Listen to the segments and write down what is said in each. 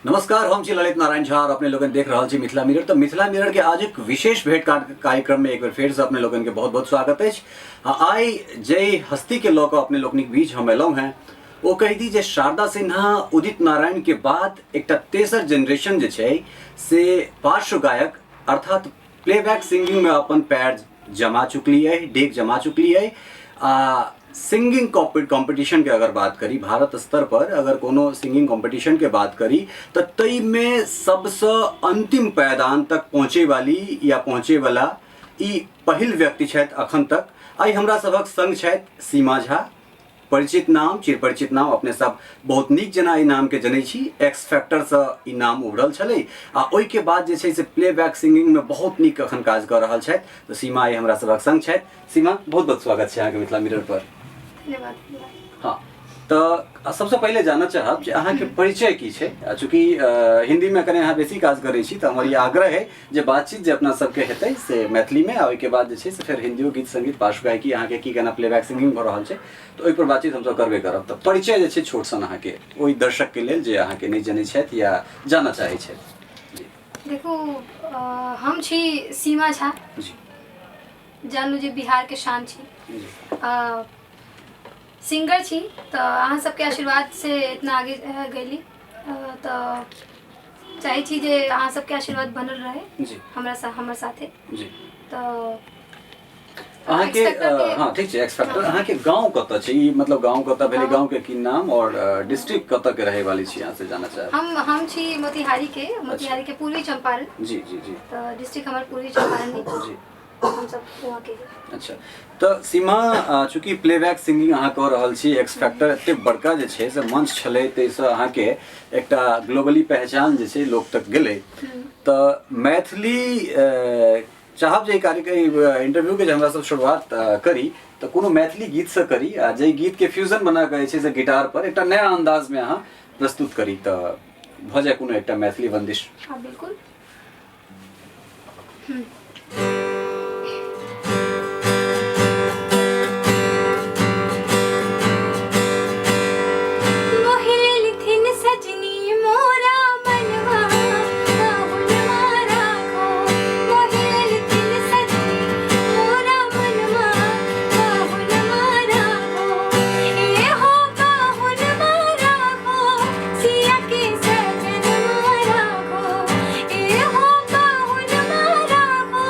नमस्कार, हम छी ललित नारायण झा और अपने लोगन देख रहल छी मिथिला मिरर। तो मिथिला मिरर के आज एक विशेष भेंट कार्यक्रम में एक बेर फेर से अपने लोगन के बहुत बहुत स्वागत अछि। आ आइ जे हस्ती के लऽ कऽ अपने लोकनिक बीच हम एलहुँ हैं, ओ कहि दी जे शारदा सिन्हा, उदित नारायण के बाद एकटा तेसर जेनरेशन जे छै से पार्श्व गायक अर्थात प्लेबैक सिंगिंग में अपन पैर जमा चुकली है, डेग जमा चुकली है। आ सिंगिंग कॉम्पिटिशन के अगर बात करी, भारत स्तर पर अगर कोनो सिंगिंग कॉम्पिटिशन के बात करी तो तई में सबसे अंतिम पैदान तक पहुँचे वाली या पहुँचे वाला ई पहिल व्यक्ति छथि अखन तक। आइ हमरा सभक संग छथि सीमा झा, परिचित नाम, चिरपरिचित नाम, अपने सब बहुत नीक जेना ई नामके जनै छी। एक्स फैक्टरसँ ई नाम उभरल छलै आ ओहिके बाद जे छै से प्लेबैक सिंगिंगमे बहुत नीक अखन काज कऽ रहल छथि। तऽ सीमा आइ हमरा सभक संग छथि। सीमा, बहुत बहुत स्वागत छै अहाँके मिथिला मिरर पर। धन्यवाद, धन्यवाद। हाँ, तऽ सबसँ पहिले जानऽ चाहब जे अहाँके परिचय की छै। चूँकि हिन्दीमे कने अहाँ बेसी काज करै छी तऽ हमर ई आग्रह है जे बातचीत जे अपना सबके हेतै से मैथिलीमे, आ ओहिके बाद जे छै से फेर हिन्दियो गीत संगीत, पार्श्व गायकी, अहाँके की केना प्लेबैक सिंगिंग भऽ रहल छै तऽ ओहिपर बातचीत हमसब करबे करब। तऽ परिचय जे छै छोट सन अहाँके ओहि दर्शकके लेल जे अहाँके नहि जनै छथि या जानऽ चाहै छथि। देखू, हम छी सीमा झा। जी। जानू जे बिहारके शान छी। जी। सिंगर छी, तऽ अहाँ सबके आशीर्वाद से इतना आगे गेली, तऽ चाहै छी जे अहाँ सबके आशीर्वाद बनल रहे जी। हमरा साथे। जी। तऽ अहाँके X Factor के- हाँ, ठीक छै, एक्स फैक्टर। अहाँके गाँव कतऽ छै? ई मतलब गाँव कतऽ भेलै, गाँव के की नाम और डिस्ट्रिक्ट कतऽ के रहै वाली छी, अहाँ से जानऽ चाहब। हम छी मोतिहारी के पूर्वी चंपारण। जी, जी, जी। तऽ डिस्ट्रिक्ट हमर पूर्वी चंपारण है। जी। हम सब वहाँ के। अच्छा, तऽ सीमा, चूँकि प्लेबैक सिंगिंग अहाँ कऽ रहल छी, एक्स फैक्टर एते बड़का जे छै से मंच छलै, ताहिसँ अहाँके एकटा ग्लोबली पहचान जे छै लोक तक गेलै। तऽ मैथिली चाहब जे कार्यक्रम इंटरव्यू के जे हमरा सब शुरुआत करी तऽ कोनो मैथिली गीतसँ करी, आ जाहि गीतके फ्यूजन बना कऽ जे छै से गिटार पर एकटा नया अन्दाजमे अहाँ प्रस्तुत करी, तऽ भऽ जाय कोनो एकटा मैथिली बंदिश। हाँ, बिल्कुल। मोहि लेलथिन सजनी मोरा मनवा, पाहुन राखो। मोहि लेलथिन सजनी मोरा मनवा, पाहुन राखो। ए हो पाहुन राखो, सिया के सजन राखो। ए हो पाहुन राखो,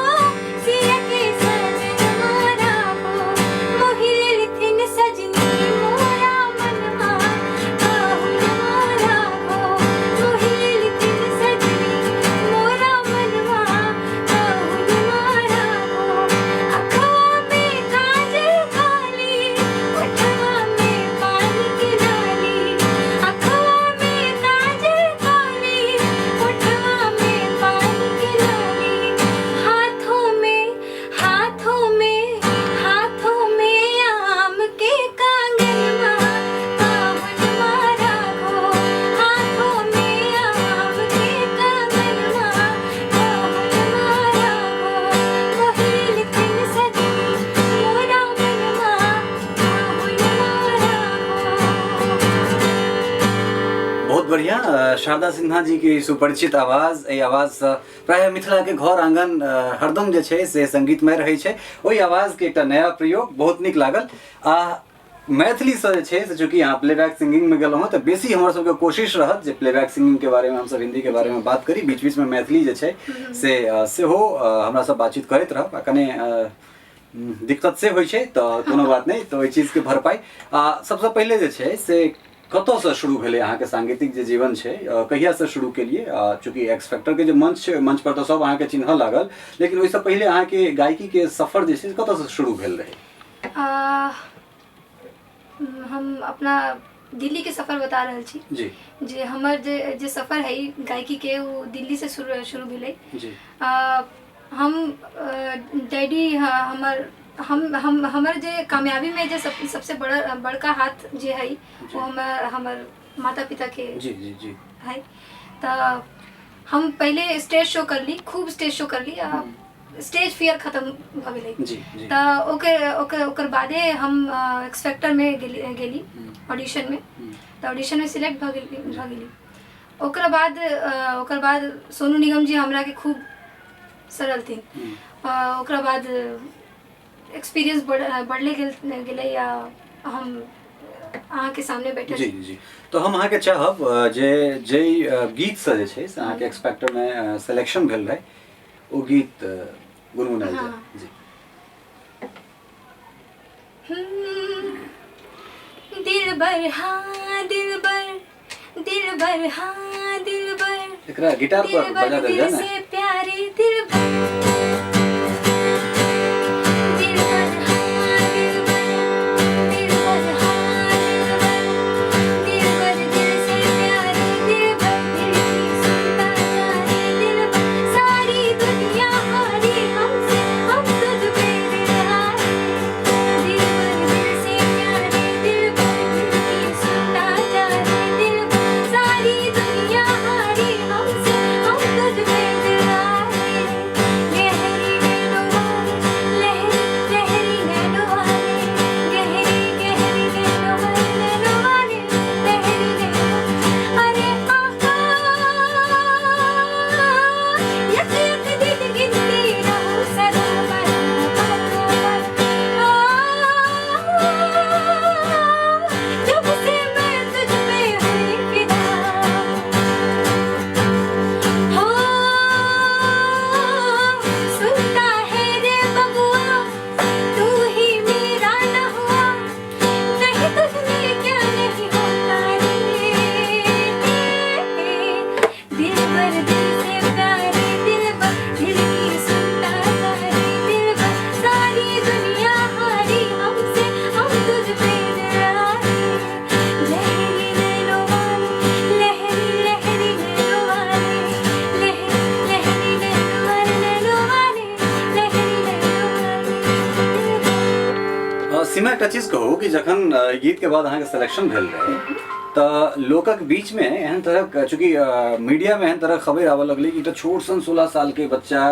सिया के सजन राखो। मोहि लेलथिन सजनी मोरा मनवा, पाहुन राखो। मोहि लेलथिन सजनी मोरा मनवा, पाहुन राखो। अखवा में काजल काली, ओठवा में पान के लाली। अखवा में काजल काली, ओठवा में पान के लाली। हाथों में, हाथों में, हाथों में आम के कांगनवा, पाहुन राखो। हाथों में आम के कांगनवा, पाहुन राखो। मोहि लेलथिन सजनी मोरा मनवा, पाहुन राखो। बहुत बढ़िया। शारदा सिन्हा जी के सुपरिचित आवाज, एहि आवाज से प्रायः मिथिला के घर आंगन हरदम जे छै से संगीतमय रहै छै। ओहि आवाज के एकटा नया प्रयोग बहुत नीक लागल। आ मैथिली से जे छै से चूँकि अहाँ प्लेबैक सिंगिंग में गेलहुँ हँ, तऽ बेसी हमर सबके कोशिश रहत जे प्लेबैक सिंगिंग के बारे में हमसब हिंदी के बारे में बात करी, बीच बीच में मैथिली जे छै से सेहो हमरा सब बातचीत करैत रहब। आ कने दिक्कत से होइ छै तऽ कोनो बात नहि, तऽ ओहि चीजके भरपाई। आ सबसँ पहिले जे छै से कतऽसँ शुरू भेलै अहाँके सांगीतिक जे जीवन छै, कहियासँ शुरू केलियै? चूँकि एक्स फैक्टर के जे मंच छै, ओहि मंच पर तऽ सब अहाँके चिन्हऽ लागल, लेकिन ओहिसँ पहिले अहाँके गायकी के सफर जे छै से कतऽसँ शुरू भेल रहै? हम अपना दिल्ली के सफर बता रहल छी। जी। जे हमर जे सफर है गायकी के, ओ दिल्ली से शुरू भेलै। जी। हम डैडी हमर, हम, हम, हमर जे कामयाबी में जे सबसे बड़का हाथ जे है वो हमर माता पिता के जी, जी, जी। है। तऽ हम पहले स्टेज शो करली, खूब स्टेज शो करली, आ स्टेज फियर खत्म भऽ गेलै। जी, जी। तऽ ओकर बादे हम एक्स फैक्टर में गेली ऑडिशन में। तऽ ऑडिशन में सिलेक्ट भऽ गेली। ओकरा बाद ओकर बाद सोनू निगम जी हमरा के खूब सरलथिन। ओकरा बाद एक्सपीरियंस बढ़ले गेल गेलै आ हम अहाँके सामने बैठल। जी जी, तो हम अहाँके चाहब जे जे गीतसँ जे छै से अहाँके एक्स फैक्टरमे सिलेक्शन भेल रहै ओ गीत गुनगुनायल जाय। जी। दिल भर हाँ दिल भर, दिल भर हाँ दिल भर, एकरा गिटार पर बजा देल जाय ना। से प्यारे दिल भर, दिल भर हाँ दिल भर, दिल भर हाँ दिल भर, दिल भर दिल से प्यारे दिल भर, दिल की सुनता जाए दिल भर, सारी दुनिया हारी हमसे, हम तुझ पे दिल हारे, दिल भर दिल से प्यारे दिल भर, दिल की सुनता जाए दिल भर, सारी दुनिया हारी हमसे, हम तुझ पे दिल हारे, गहरी नैनों वाले, लहरी लहरी नैनों वाले, गहरी गहरी नैनों वाले, नैनों वाले, लहरी नैनों, अरे आहा, यक यक दिन गिनती रहूं सदा बराबर, आ, जब से मैं तुझ पे हुई फिदा, हो सुनता है रे बबुआ, तू ही मेरा न हुआ, नहीं तुझ में क्या नहीं होता रे, दिल भर दिल से प्यारे दिल भर, दिल की सुनता जाए दिल भर, सारी दुनिया हारी हमसे, हम तुझ पे दिल हारे, लहरी नैनों वाले, लहरी लहरी नैनों वाले, लहरी लहरी नैनों वाले, नैनों वाले, लहरी नैनों वाले, दिल भर। सीमा, एकटा चीज कहू कि जखन गीत के बाद अहाँके सिलेक्शन भेल रहै तऽ लोकक बीच में एहन तरहक, चूँकि मीडिया में एहन तरहक खबर आबऽ लगलै कि एकटा छोट सन 16 साल के बच्चा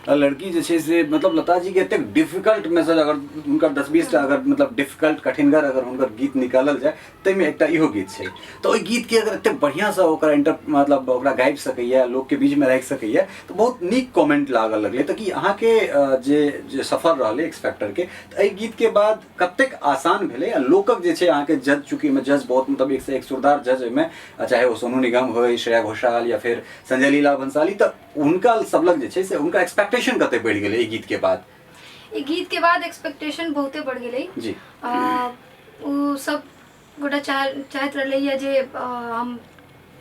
लड़की जे छै से मतलब लता जी के एतेक डिफिकल्ट मैसेज अगर हुनकर 10-20 टा अगर मतलब डिफिकल्ट कठिनगर अगर हुनकर गीत निकालल जाय ताहिमे एकटा इहो गीत छै, तऽ ओहि गीतके अगर एतेक बढ़िआँसँ ओकरा इंटर मतलब ओकरा गाबि सकैए, लोकके बीचमे राखि सकैए, तऽ बहुत नीक कमेंट लागऽ लगलै। तऽ की अहाँके जे जे सफर रहलै एक्स फैक्टरके, तऽ एहि गीतके बाद कतेक आसान भेलै आ लोकक जे छै अहाँके जज, चूँकि ओहिमे जज बहुत मतलब एक से एक सुरदार जज ओहिमे, चाहे ओ सोनू निगम होइ, श्रेया घोषाल या फेर संजय लीला भंसाली, तऽ हुनका सब लग जे छै से हुनका एक्सपेक्टेशन कतेक बढ़ि गेलै एहि गीतके बाद? ई गीत के बाद एक्सपेक्टेशन बहुते बढ़ि गेलै। जी। ओ सब गोटा चाहैत रहलैए जे हम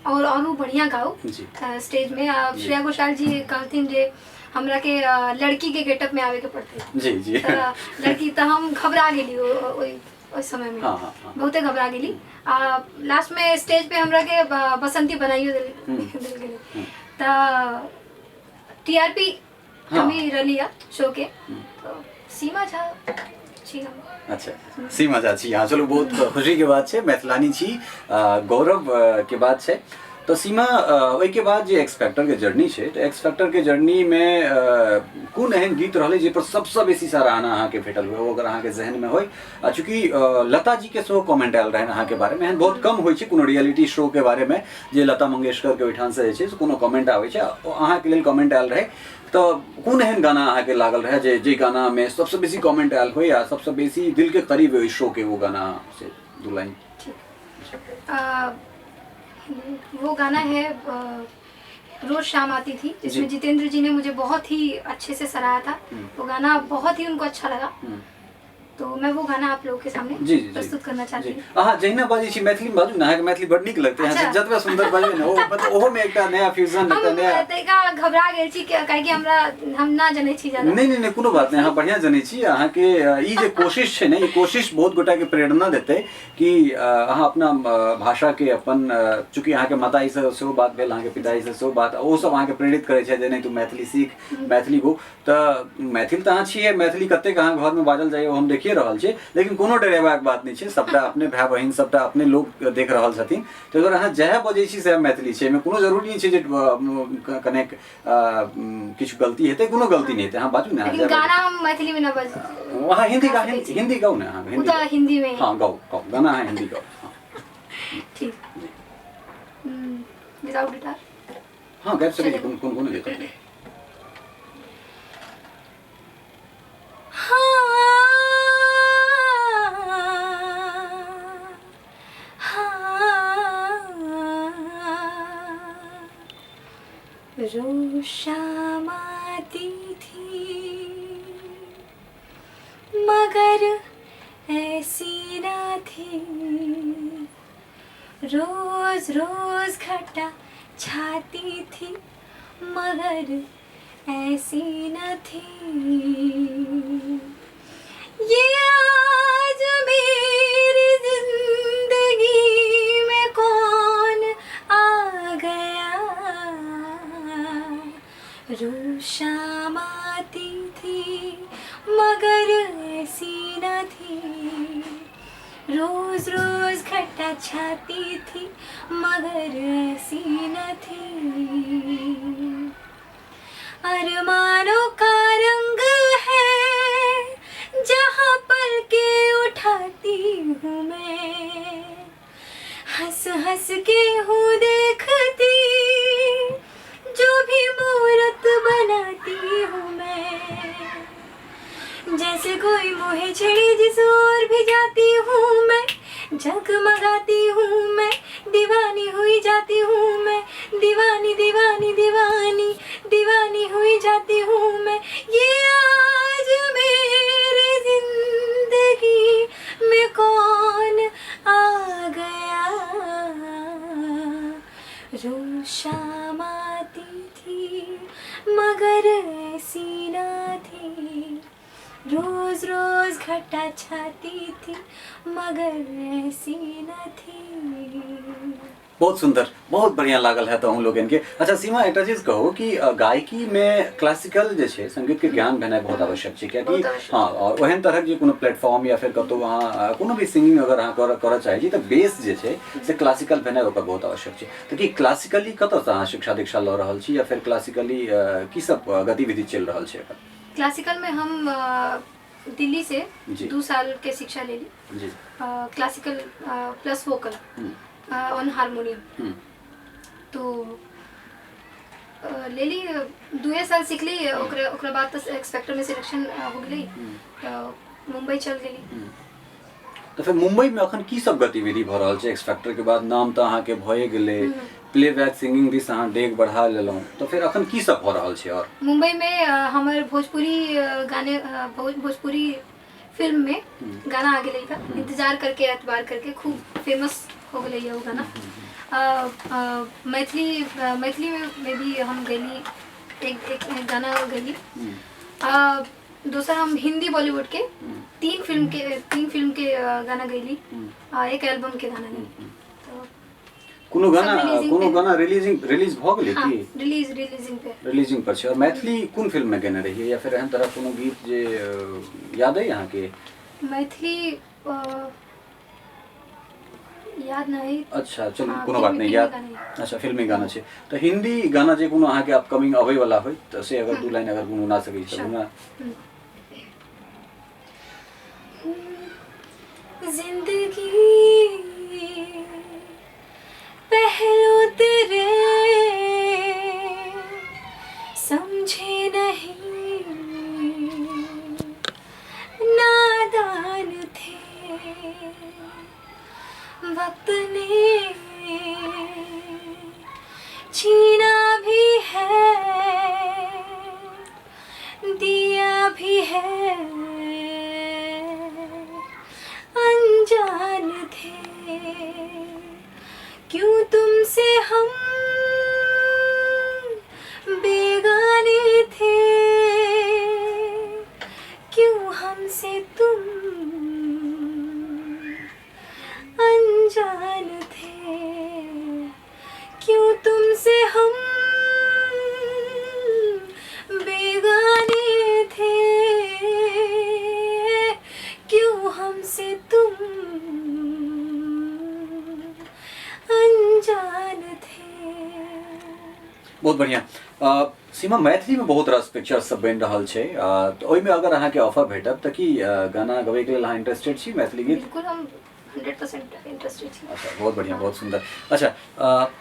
और औरो बढ़िया गाउ जी। स्टेज में। श्रेया घोषाल जी कहलथिन जे हमरा के लड़की के गेटअप में आवे के पड़तै। जी जी। लड़की, तऽ हम घबरा गेली ओहि समय में। हाँ, हाँ, हाँ। बहुते घबरा गेली। लास्ट में स्टेज पे हमरा के बसंती बनाइयो देल गेलै। तऽ टीआरपी कमी रहली है शो के, तो सीमा झा छी हम। अच्छा, सीमा झा छी अहाँ। चलू, बहुत खुशी के बात छै, मैथिलानी छी, गौरव के बात छै। तऽ सीमा, ओहिके बाद जे एक्स फैक्टर के जर्नी छै, तऽ एक्स फैक्टर के जर्नी में कोन एहन गीत रहलै जे पर सबसँ बेसी सराहना अहाँके भेटल हुए, ओ अगर अहाँके जहन में होय? आ चूँकि लता जी के सेहो कमेंट आयल रहनि अहाँके बारे में, एहन बहुत कम होइ छै कोनो रियलिटी शो के बारे में जे लता मंगेशकर के ओहिठाम से जे छै से कोनो कमेंट आबै छै, ओ अहाँके लेल कमेंट आयल रहै, तऽ कोन एहन गाना अहाँके लागल रहै जे जे गाना में सबसँ बेसी कमेंट आयल होय आ सबसँ बेसी दिल के करीब ओहि शो के वो गाना, से दू लाइन। ठीक। वो गाना है रोज शाम आती थी, जिसमें जितेंद्र जी ने मुझे बहुत ही अच्छे से सराहा था। वो गाना बहुत ही उनको अच्छा लगा, तो मैं वो गाना आप लोगों के सामने जी, जी, जी। प्रस्तुत करना चाहती हूँ। अहाँ जहिना बाजै छी मैथिली में बाजू ने, अहाँके मैथिली बड नीक लगतै। अहाँ अच्छा। जतबे सुंदर बाजबै ने, ओ मतलब ओहो में एकटा नया फ्यूजन, एकटा हम नया। तनिका घबरा गेल छी, काहेकि हम ना जनै छी ज्यादा। नहीं नहीं नहीं, कोनो बात नहीं, अहाँ बढ़िया जनै छी। अहाँके ई जे कोशिश छै ने, ई कोशिश बहुत गोटा के प्रेरणा देतै कि अहाँ अपना भाषा के अपन, चूँकि अहाँके माताजी से सेहो बात भेल, अहाँके पिताजी से सेहो बात, ओ सब अहाँके प्रेरित करै छै जे नहीं तू मैथिली सीख, मैथिली गो। तऽ मैथिल तऽ अहाँ छियै, मैथिली कतेक अहाँ घरमे बाजल जाइए ओ हम देखिए रहल छियै, लेकिन कोनो डरेबाक बात नहि छै, सबटा अपने भाय बहिन, सबटा अपने लोक देख रहल छथिन, ताहि दुआरे अहाँ जएह बजै छी सएह मैथिली छै, एहिमे कोनो जरूरी नहि छै जे कनेक किछु गलती हेतै, कोनो गलती नहि हेतै, अहाँ बाजू ने। अहाँ लेकिन जएह गाना हम मैथिली में ना बज बाजू। अहाँ हिंदी गा सकै छी। हिंदी गाउ ने, अहाँ ओ हिंदी तऽ हिंदी में। हाँ, गाउ गाउ गाना, अहाँ हिंदी गाउ। हाँ। ठीक। जी। Without guitar. हँ, गाबि सकै छी, कोनो कोनो कोनो दिक्कत नहि। रोज शाम आती थी मगर ऐसी ना थी, रोज रोज घटा छाती थी मगर ऐसी न थी। ये आज मेरी जिंदगी में कौन आ गया, रोज शाम आती थी मगर ऐसी न थी, रोज रोज घटा छाती थी मगर ऐसी न थी। अरमानों का रंग है जहाँ पल के उठाती हूँ मैं, हंस हंस के हूँ देखती जो भी मूरत बनाती हूँ मैं, जैसे कोई मोहे छेड़े जिस ओर भी जाती हूँ मैं, जगमगाती हूँ मैं, दीवानी हुई जाती हूँ मैं, दीवानी दीवानी दीवानी दीवानी हुई जाती हूँ मैं। ये आज मेरी जिंदगी में कौन आ गया, रोज शाम आती थी मगर ऐसी ना थी, रोज रोज घटा छाती थी मगर ऐसी न थी। बहुत सुंदर, बहुत बढ़िया लागल है तो हम लोगन के। अच्छा सीमा, एकटा चीज कहू कि गायकी में क्लासिकल जे छै संगीत के ज्ञान भेनाइ बहुत आवश्यक छै, कियाकि बहुत आवश्यक। हँ, और ओहन तरहक जे कोनो प्लेटफॉर्म या फिर कतौ अहाँ कोनो भी सिंगिंग अगर अहाँ करऽ चाहै छी तऽ बेस जे छै से क्लासिकल भेनाइ ओकर बहुत आवश्यक छै। तऽ की क्लासिकली कतऽसँ अहाँ शिक्षा दीक्षा लऽ रहल छी या फिर क्लासिकली की सब गतिविधि चलि रहल छै एखन? क्लासिकल में हम दिल्ली से जी। 2 साल के शिक्षा ले ली। जी। Classical plus vocal on harmonium. तो ले ली, 2 साल सीख ली, ओकरा ओकरा बाद तो एक्स फैक्टर में सिलेक्शन हो गेलै, तो मुंबई चल गेली। तऽ फेर मुंबई में अखन की सब गतिविधि भऽ रहल छै? एक्स फैक्टर के बाद नाम तऽ अहाँके भए गेलै, प्लेबैक सिंगिंग दिस अहाँ डेग बढ़ा लेलहुँ, तऽ फेर अखन की सब भऽ रहल छै? और मुंबई में हमर भोजपुरी गाने भोजपुरी फिल्म में गाना आ गेलै था, इंतजार करके एतबार करके खूब फेमस हो गेलै वो गाना। मैथिली मैथिली में भी हम गैली, एक एक, एक गाना गैली। दोसर हम हिंदी बॉलीवुड के 3 फिल्म के गाना गैली, एक एल्बम के गाना गैली। तो कोनो गाना सब रिलीजिंग कोनो पे। गाना रिलीजिंग रिलीज भऽ गेलै? हाँ। की रिलीजिंग पे। रिलीजिंग पर छै। और मैथिली कोन फिल्म में गेने रहियै या फिर एहन तरह कोनो गीत जे याद अइ अहाँके? मैथिली याद नहीं। अच्छा चलू, हाँ, कोनो बात फिल्मी नहि। फिल्मी याद गाना है। अच्छा, फिल्मी गाना छै तऽ हिंदी गाना जे कोनो अहाँके अपकमिंग अबै वाला होय तऽ से अगर 2 लाइन अगर गुनगुना सकै छी तऽ Sure. गुनगुना। जिंदगी पहलू तेरे समझे नहीं, नादान थे, वक्त ने छीना भी है दिया भी है, अनजान थे, क्यों तुमसे हम बेगाने थे, क्यों हमसे तुम अनजान थे, क्यों तुमसे हम बेगाने थे, क्यों हमसे तुम अनजान थे। बहुत बढ़िया। सीमा, मैथिली में बहुत रास पिक्चर सब बनि रहल छै, तऽ ओहिमे अगर अहाँके ऑफर भेटत तऽ की गाना गबैके लेल अहाँ इंटरेस्टेड छी मैथिली गीत? बिल्कुल, हम 100% इंटरेस्टेड छी। अच्छा, बहुत बढ़िया, बहुत सुंदर। अच्छा,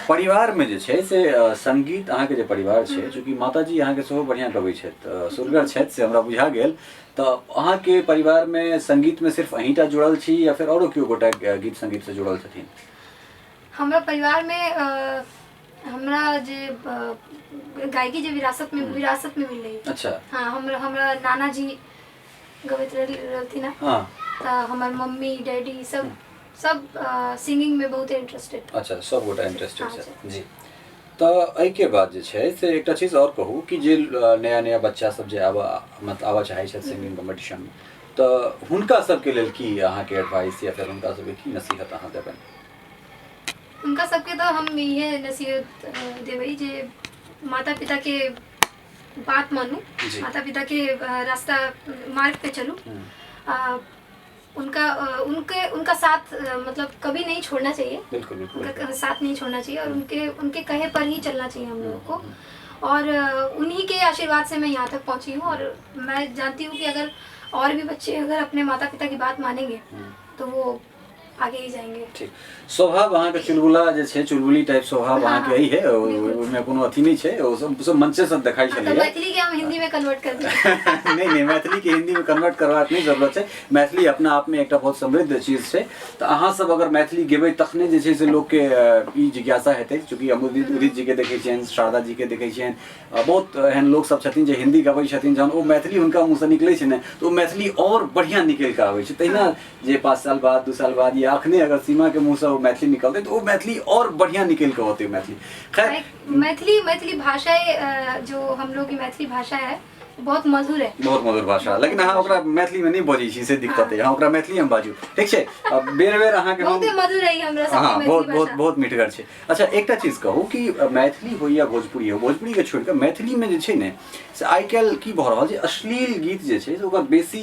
परिवारमे जे छै से संगीत अहाँके जे परिवार छै, चूँकि माताजी अहाँके सेहो बढ़िआँ गबै छथि, सुरगर छथि, से हमरा बुझा गेल, तऽ अहाँके परिवारमे संगीतमे सिर्फ अहीँटा जुड़ल छी या फेर आओरो केओ गोटा गीत संगीतसँ जुड़ल छथिन? हमरा परिवारमे हमरा जे गायकी जे विरासतमे मिललै। अच्छा। हाँ, हमरा हमरा नानाजी गबैत रहलथिन हँ। तऽ हमर मम्मी डैडी सब सब सिंगिंग में बहुत इंटरेस्टेड। अच्छा, सब गोटा इंटरेस्टेड छै जी। तऽ एहिके बाद जे छै से एकटा चीज आओर कहू कि जे नया नया बच्चा सब जे आबऽ, मतलब आबऽ चाहै छथि सिंगिंग कॉम्पिटिशनमे, तऽ हुनका सबके लेल की अहाँके एडवाइस या फेर हुनका सबके की नसीहत अहाँ देबनि? हुनका सबके तऽ हम इहे नसीहत देबै जे माता पिता के बात मानू, माता पिता के रास्ता मार्ग पे चलू, उनका उनके उनका साथ मतलब कभी नहीं छोड़ना चाहिए। बिल्कुल बिल्कुल उनका साथ नहीं छोड़ना चाहिए और उनके उनके कहे पर ही चलना चाहिए हम लोगों को। और उन्हीं के आशीर्वाद से मैं यहाँ तक पहुँची हूँ और मैं जानती हूँ कि अगर और भी बच्चे अगर अपने माता पिता की बात मानेंगे तो वो आगे ही जाएंगे। ठीक। स्वभाव अहाँके चुलबुला जे छै, चुलबुली टाइप स्वभाव अहाँके अइ है, ओहिमे कोनो अथी नहि छै, ओ सब सब मंचे सब देखाइ हाँ, तो छलैया। मैथिली के हम हिंदी में कन्वर्ट कर दिए। नहि नहि, मैथिली के हिंदी में कन्वर्ट करबाक नहि जरूरत छै, मैथिली अपना आप में एकटा बहुत समृद्ध चीज छै। तऽ अहाँ सब अगर मैथिली गेबै तखने जे छै से लोकके ई जिज्ञासा हेतै। चूँकि हम उदित उदित जी के देखै छियनि, शारदा जी के देखै छियनि, बहुत एहन लोक सब छथिन जे हिंदी गबै छथिन, जहन ओ मैथिली हुनका मुँहसँ निकलै छै ने तऽ ओ मैथिली आओर बढ़िआँ निकलि कऽ आबै छै। तहिना जे 5 साल बाद, 2 साल बाद या अखने अगर सीमा के मुँहसँ ओ मैथिली निकलतै तऽ ओ मैथिली आओर बढ़िआँ निकलि कऽ औतै मैथिली। खैर, मैथिली मैथिली भाषा जो हम लोग की मैथिली भाषा है बहुत मधुर है, बहुत मधुर भाषा, लेकिन अहाँ ओकरा मैथिली में नहीं बजै छी से दिक्कत है। अहाँ ओकरा मैथिली में बाजू, ठीक छै? अब बेर बेर अहाँके बहुत मधुर है हमरा सबके हाँ, मैथिली बहुत बहुत भाषा। बहुत मिठगर छै। अच्छा, एकटा चीज कहू कि मैथिली हो या भोजपुरी हो, भोजपुरी के छोड़ि कऽ मैथिली में जे छै ने से आइ काल्हि की भऽ रहल छै, अश्लील गीत जे छै से ओकर बेसी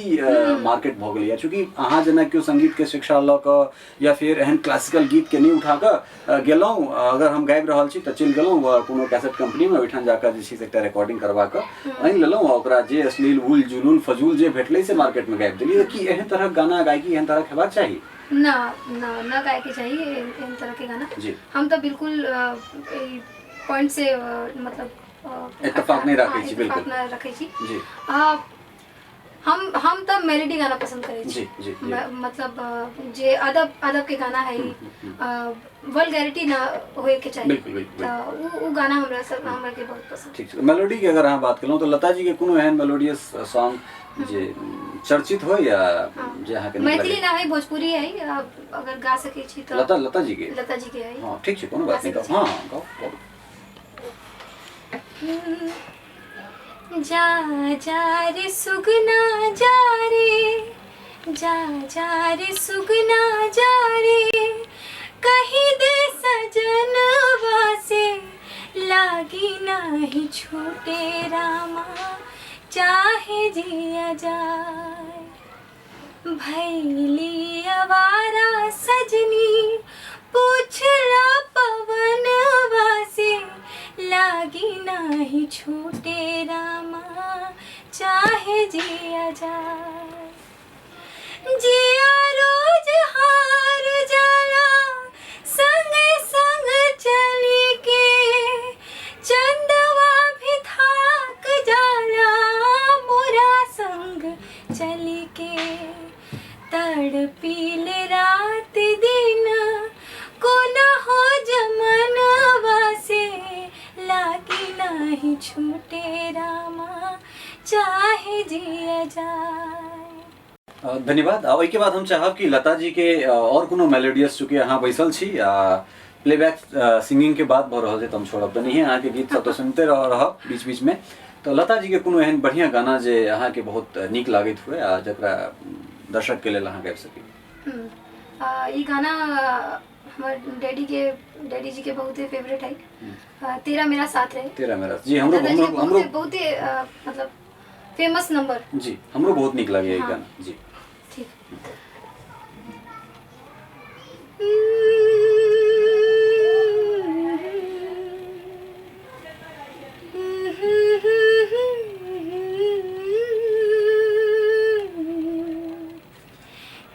मार्केट भऽ गेलैए। चूँकि अहाँ जेना केओ संगीतके शिक्षा लऽ कऽ या फेर एहन क्लासिकल गीतके नहि उठा कऽ गेलहुँ, अगर हम गाबि रहल छी तऽ चलि गेलहुँ कोनो कैसेट कम्पनीमे, ओहिठाम जाकऽ जे छै से एकटा रिकॉर्डिंग करवा कऽ आनि लेलहुँ आ ओकरा जे अश्लील उल जुलूल फजूल जे भेटलै से मार्केटमे गाबि देलियै। तऽ की एहन तरहक गाना गायकी एहन तरहक हेबाक चाही? ना ना, ना गायके चाही एहन तरहके गाना। जी। हम तऽ बिल्कुल ई पॉइंट से मतलब इत्तेफाक नहि राखै हाँ, छी, इत्तेफाक बिल्कुल। नहि रखै छी। जी। हम तऽ मेलोडी गाना पसंद करै छी। जी, जी, जी। मतलब जे अदब अदब के गाना है, वल्गैरिटी ना होए के चाही। बिल्कुल, बिल्कुल, तऽ उ गाना हमरा सब हमरा के बहुत पसंद। ठीक छै। मेलोडी के अगर अहाँ बात केलहुँ तऽ लता जी के कोनो एहन मेलोडियस सॉन्ग जे चर्चित हो या जे अहाँके नीक मैथिली लगै? ना है, भोजपुरी है, आप अगर गा सकै छी तऽ। लता लता जी के, लता जी के है। हाँ, ठीक छै, कोनो बात नहि, गाउ। हाँ हाँ, गाउ गाउ। जा जा रे सुगना जा रे, जा जा रे सुगना जा रे, कहीं दे सजनवा से लागी नाही छूटे रामा चाहे जिया जाए। भैली अवारा सजनी पूछला पवनवा से लागी नाही छूटे रामा चाहे जिया जाए। जिया रोज हार जाला संग संग चली के, चंदवा भी थाक जाला मोरा संग चली के। तड़पील रात दिन को न हो जमनवा से लागी नाही छूटे रामा चाहे जिया जाए। धन्यवाद। आ ओहिके बाद हम चाहब कि लता जी के और कोनो मेलोडियस, चूँकि अहाँ बैसल छी आ प्लेबैक सिंगिंग के बात भऽ रहल छै तऽ हम छोड़ब तऽ नहिए, अहाँके गीत सब तऽ सुनिते रहब बीच बीच में, तऽ लता जी के कोनो एहन बढ़िआँ गाना जे अहाँके बहुत नीक लागैत हुए आ जकरा दर्शक के लेल अहाँ गाबि सकी। ई गाना हमर डैडी जी के बहुते फेवरेट है, तेरा मेरा साथ रहे। तेरा मेरा जी, हमरो लता जी के हमरो हमरो बहुते बहुते मतलब फेमस नंबर। जी, हमरो बहुत नीक लागैया ई हाँ। गाना जी। ठीक।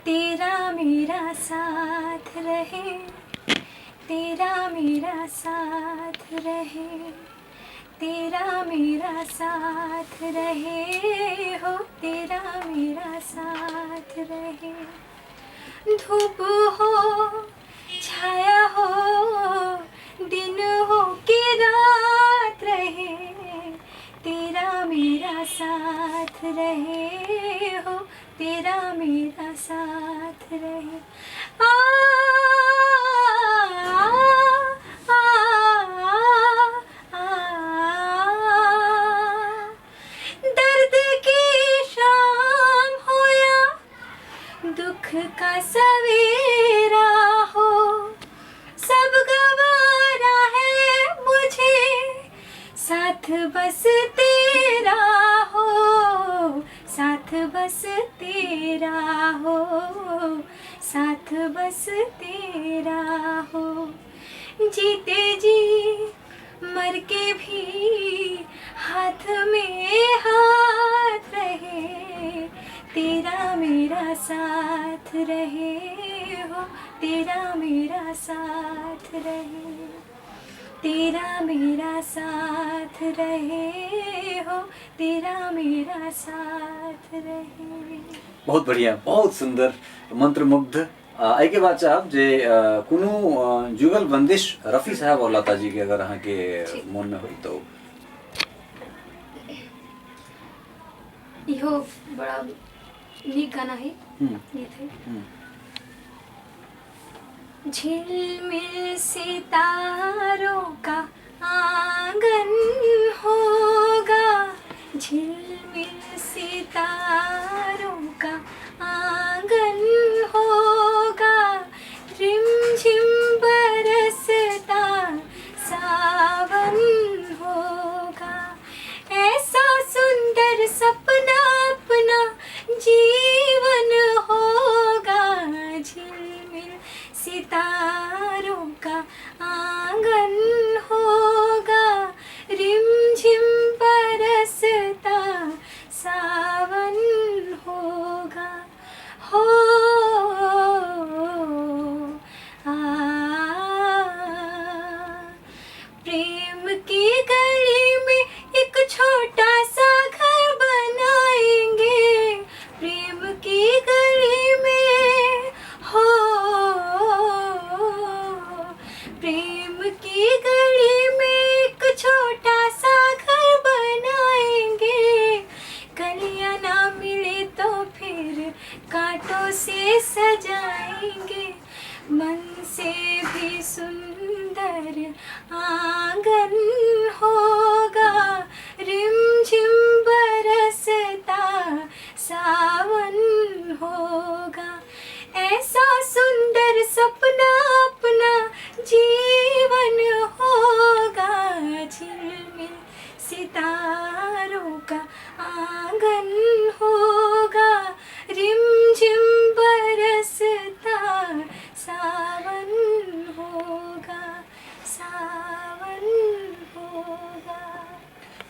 तेरा मेरा साथ रहे, तेरा मेरा साथ रहे, हो तेरा मेरा साथ रहे। धूप हो छाया हो, दिन हो कि रात रहे, तेरा मेरा साथ रहे, हो तेरा मेरा साथ रहे। आ, आ, आ, आ, दर्द की शाम हो या दुख का सवेरा हो, सब गवारा है मुझे, साथ बस तेरा हो, साथ बस तेरा हो, साथ बस तेरा हो। जीते जी मर के भी हाथ में हाथ रहे, तेरा मेरा साथ रहे, हो तेरा मेरा साथ रहे, तेरा मेरा साथ रहे, हो तेरा मेरा साथ रहे। बहुत बढ़िया, बहुत सुंदर, मंत्रमुग्ध। एहिके बाद चाहब जे कोनो जुगल बंदिश रफी साहब और लता जी के अगर अहाँके मोन में होई तो। इहो बड़ा नीक गाना है, गीत है। झिलमिल सितारों का आंगन होगा, झिलमिल सितारों का आंगन होगा, रिमझिम बरसता सावन होगा, ऐसा सुंदर सपना अपना जीवन होगा, झिलमिल सितारों का आंगन होगा, रिमझिम बरसता सावन होगा। हो आ, प्रेम की गली में एक छोटा सा घर बनाएंगे, प्रेम की गली में, हो प्रेम की गली में एक छोटा सा घर बनाएंगे, कलियां ना मिले तो फिर कांटों से सजाएंगे, मन से भी सुंदर आंगन होगा, रिमझिम बरसता सावन होगा, ऐसा सुंदर सपना अपना जीवन होगा, झिलमिल सितारों का आंगन होगा, रिमझिम बरसता सावन होगा, सावन होगा।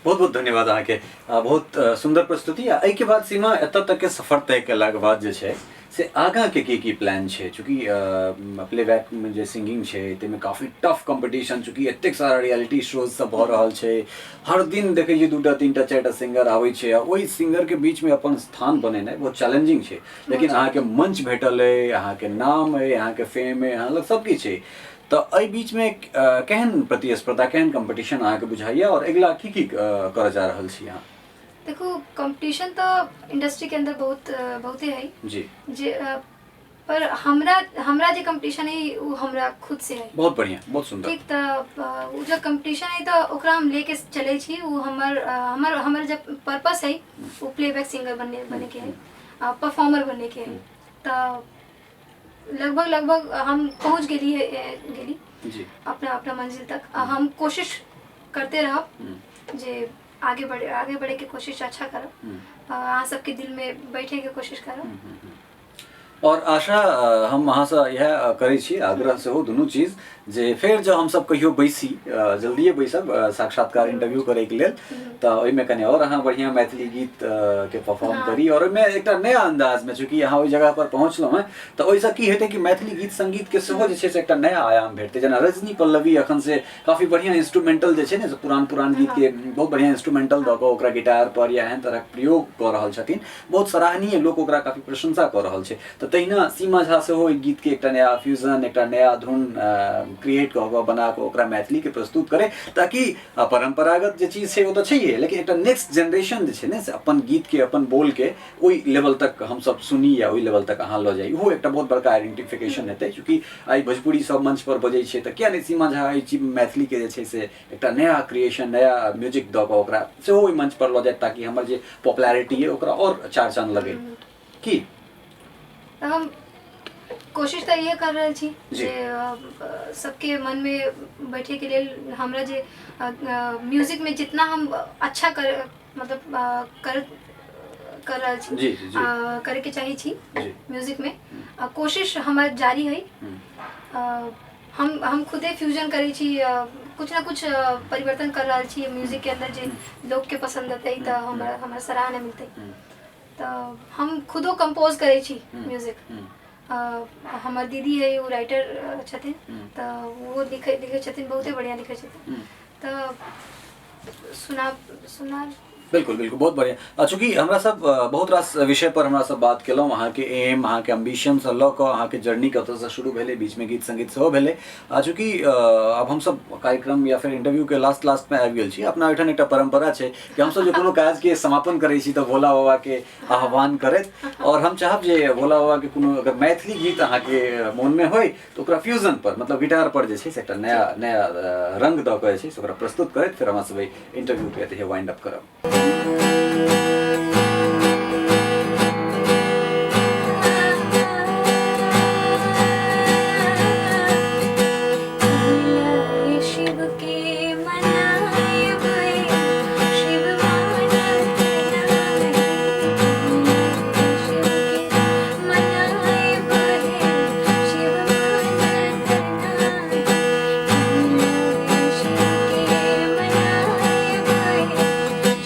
बहुत बहुत धन्यवाद अहाँके, बहुत सुंदर प्रस्तुति। आ एहिके बाद सीमा, एतऽ तक के सफर तय केलाके बाद जे छै से आगाँ के की की प्लान छै? चूँकि प्लेबैक में जे सिंगिंग छै ताहिमे काफी टफ कॉम्पिटिशन, चूँकि एतेक सारा रियलिटी शोज सब भऽ रहल छै, हर दिन देखै छियै 2टा 3टा 4टा सिंगर आबै छै आ ओहि सिंगर के बीच में अपन स्थान बनेनाइ बहुत चैलेंजिंग छै। लेकिन अहाँके मंच भेटल अइ, अहाँके नाम अइ, अहाँके फेम अइ, अहाँ लग सब किछु अइ, तऽ एहि बीच में केहन प्रतिस्पर्धा, केहन कॉम्पिटिशन अहाँके बुझाइया और अगिला की की करऽ जा रहल छी अहाँ? देखू, कंपटीशन तऽ इंडस्ट्री के अंदर बहुत बहुते है जी, जे पर हमरा हमरा जे कंपटीशन है वो हमरा खुद से है। बहुत बढ़िया, बहुत सुंदर। ठीक, तऽ उ जो कंपटीशन है तऽ ओकरा हम लेके चलै छी। उ हमर हमर हमर जब पर्पस है वो प्लेबैक सिंगर बनने बने के है, परफॉर्मर बनने के है, तऽ लगभग लगभग हम पहुँच गेली है, गेली जी अपना अपना मंजिल तक। हम कोशिश करते रहब जे आगे बढ़े, आगे बढ़े के कोशिश अच्छा करब, अहाँ सबके दिल में बैठे के कोशिश करब। और आशा हम अहाँसँ इएह करै छी, आग्रह सेहो दुनू चीज जे फेर जँ हमसब कहियो बैसी, जल्दिए बैसब साक्षात्कार इंटरव्यू करैके लेल, तऽ ओहिमे कनि आओर अहाँ बढ़िआँ मैथिली गीत के परफॉर्म करी आओर ओहिमे एकटा नया अन्दाजमे, चूँकि अहाँ ओहि जगह पर पहुँचलहुँ हेँ, तऽ ओहिसँ की हेतै कि मैथिली गीत सङ्गीतके सेहो जे छै से एकटा नया आयाम भेटतै। जेना रजनी पल्लवी एखन से काफी बढ़िआँ इंस्ट्रूमेंटल जे छै ने, से पुरान पुरान गीतके बहुत बढ़िआँ इंस्ट्रूमेंटल दऽ कऽ ओकरा गिटार पर या एहन तरहक प्रयोग कऽ रहल छथिन, बहुत सराहनीय, लोक ओकरा काफी प्रशंसा कऽ रहल छै। तऽ तहिना सीमा झा सेहो एहि गीतके एकटा नया फ्यूजन, एकटा नया धुन क्रिएट कऽ कऽ बना कऽ ओकरा मैथिलीके प्रस्तुत करै, ताकि परम्परागत जे चीज छै ओ तऽ छैहे, लेकिन एकटा नेक्स्ट जेनरेशन जे छै ने से अपन गीतके, अपन बोलके ओहि लेवल तक हमसब सुनी या ओहि लेवल तक अहाँ लऽ जाइ, ओहो एकटा बहुत बड़का आइडेंटिफिकेशन हेतै। चूँकि आइ भोजपुरी सब मंच पर बजै छै, तऽ किया नहि सीमा झा एहि चीज मैथिलीके जे छै से एकटा नया क्रिएशन, नया म्यूजिक दऽ कऽ ओकरा सेहो ओहि मंच पर लऽ जाय, ताकि हमर जे पॉपुलैरिटी अइ ओकरा आओर चार चाँद लगै। की हम कोशिश तऽ इहे कर रहल छी जे सबके मनमे बैठेके लेल हमरा जे म्यूजिकमे जितना हम अच्छा कर मतलब कर कर रहल छी, जी, जी, जी। करैके चाहै छी जी। म्यूजिकमे, कोशिश हमर जारी है। हम्म। हम खुदे फ्यूजन करै छी, कुछ ना कुछ परिवर्तन कर रहल छी म्यूजिकके अंदर, जे लोकके पसंद अतै तऽ हमरा हमरा सराहना मिलतै। हम्म। तऽ हम खुदो कंपोज करै छी हम्म। म्यूजिक। हम्म। हमर दीदी है, ओ राइटर छथिन, हम्म। तऽ ओहो लिखै लिखै छथिन, बहुते बढ़िआँ लिखै छथिन। हम्म। तऽ सुना सुना। बिल्कुल बिल्कुल, बहुत बढ़िया। चूँकि हमरा सब बहुत रास विषय पर हमरा सब बात केलहुँ, अहाँके एम, अहाँके एम्बिशन से लऽ कऽ अहाँके जर्नी कतऽसँ शुरू भेलै, बीचमे गीत संगीत सेहो भेलै। चूँकि आब हमसब कार्यक्रम या फिर इंटरव्यू के लास्ट लास्ट में आबि गेल छी, अपना ओहिठाम एकटा परंपरा छै कि हमसब जे कोनो काज के समापन करै छी तऽ भोला बाबा के आह्वान करैत, और हम चाहब जे भोला बाबा के कोनो अगर मैथिली गीत अहाँके मोनमे होइ तऽ ओकरा फ्यूजन पर, मतलब गिटार पर जे छै से एकटा नया नया रंग दऽ कऽ जे छै से ओकरा प्रस्तुत करैत फेर हमरा सब एहि इंटरव्यू के एतहे वाइंड अप करब। शिव के मनाएबै, शिव मानत नाही। शिव के मनाएबै, शिव मानत नाही। शिव के मनाएबै,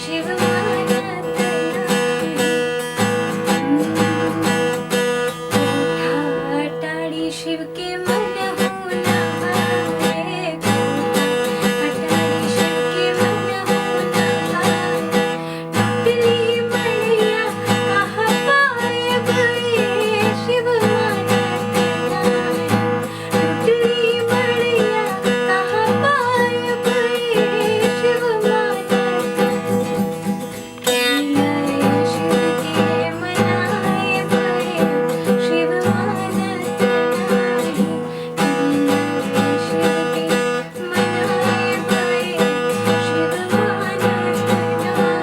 शिव मानत नाही। कोठा टाड़ी शिव के मन होना भावे, कोठा अटारी शिव के मन होना भावे। टुटली मड़ैया कहाँ पाएबै, शिव मानत नाही। टुटली मड़ैया कहाँ पाएबै, शिव मानत शिव के मनाएबै, शिव मानत नाही। शिव के मनाएबै, शिव मानत नाही।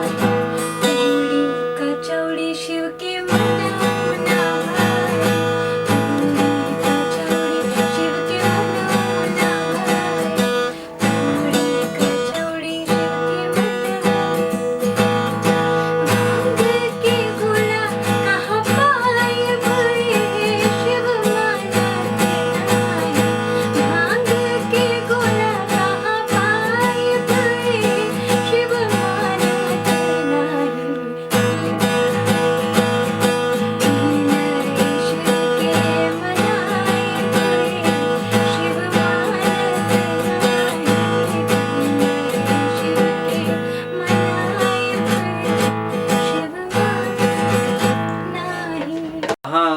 पूरी कचौड़ी शिव के मन होना भाए, पूरी कचौड़ी शिव के मन होना भाए, पूरी कचौड़ी शिव के मन। भांग के गोला कहाँ पाएबै, शिव मानत नाही। भांग के गोला कहाँ पाएबै, शिव मानत नाही। शिव के मनाएबै, शिव मानत नाही। शिव के मनाएबै, शिव मानत नाही। अहाँ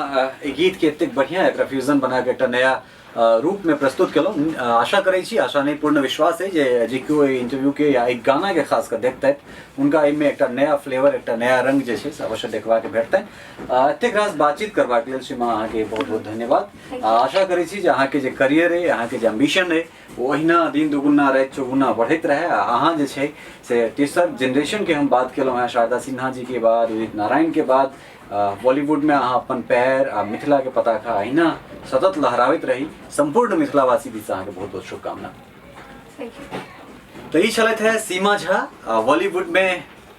एहि गीत के एतेक बढ़िया एकरा फ्यूजन बना के एकटा नया रूप में प्रस्तुत केलहुँ। आशा करै छी, आशा नहि, पूर्ण विश्वास है जे जे केओ एहि इंटरव्यू के या एहि गाना के खास कऽ देखतथि, हुनका एहिमे एकटा नया फ्लेवर, एकटा नया रंग जे छै से अवश्य देखबाक भेटतनि। एतेक रास बातचीत करबाक लेल सीमा अहाँके बहुत बहुत धन्यवाद। आशा करै छी जे अहाँके जे करियर अइ, अहाँके जे एम्बिशन अइ, ओ अहिना दिन दुगुना राति चौगुना बढ़ैत रहै, आ अहाँ जे छै से तेसर जेनरेशनके हम बात केलहुँ हेँ, शारदा सिन्हा जीके बाद, उदित नारायणके बाद बॉलीवुडमे अहाँ अपन पैर आ मिथिलाके पताखा अहिना सतत लहराबैत रही। सम्पूर्ण मिथिलावासी दिससँ अहाँके बहुत बहुत शुभकामना। Thank you. तऽ ई छलथि है सीमा झा, बॉलीवुडमे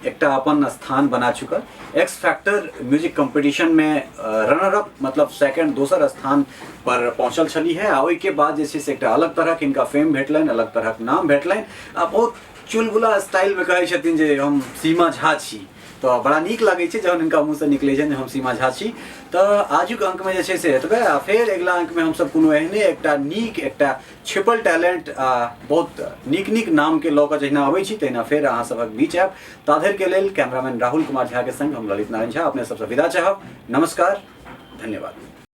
एकटा अपन स्थान बना चुकल एक्स फैक्टर म्यूजिक कंपटीशन में रनर अप मतलब सेकंड दोसर स्थान पर पहुंचल छली है। आ ओहिके बाद जे छै से एकटा अलग तरहक हिनका फेम भेटलनि, अलग तरहक नाम भेटलनि आ बहुत चुलबुला स्टाइल में कहै छथिन जे हम सीमा झा छी। तऽ बड़ा नीक लगै छै जहन हिनका मुँहसँ निकलै छनि जे हम सीमा झा छी। तऽ आजुक अंकमे जे छै से एतबे, आ फेर अगिला अंकमे हमसब कोनो एहने एकटा नीक एकटा छिपल टैलेंट आ बहुत नीक नीक नामके लऽ कऽ जहिना अबै छी तहिना फेर अहाँ सभक बीच आयब। ताधरि के लेल कैमरामैन राहुल कुमार झा के संग हम ललित नारायण झा अपने सबसँ विदा चाहब। नमस्कार, धन्यवाद।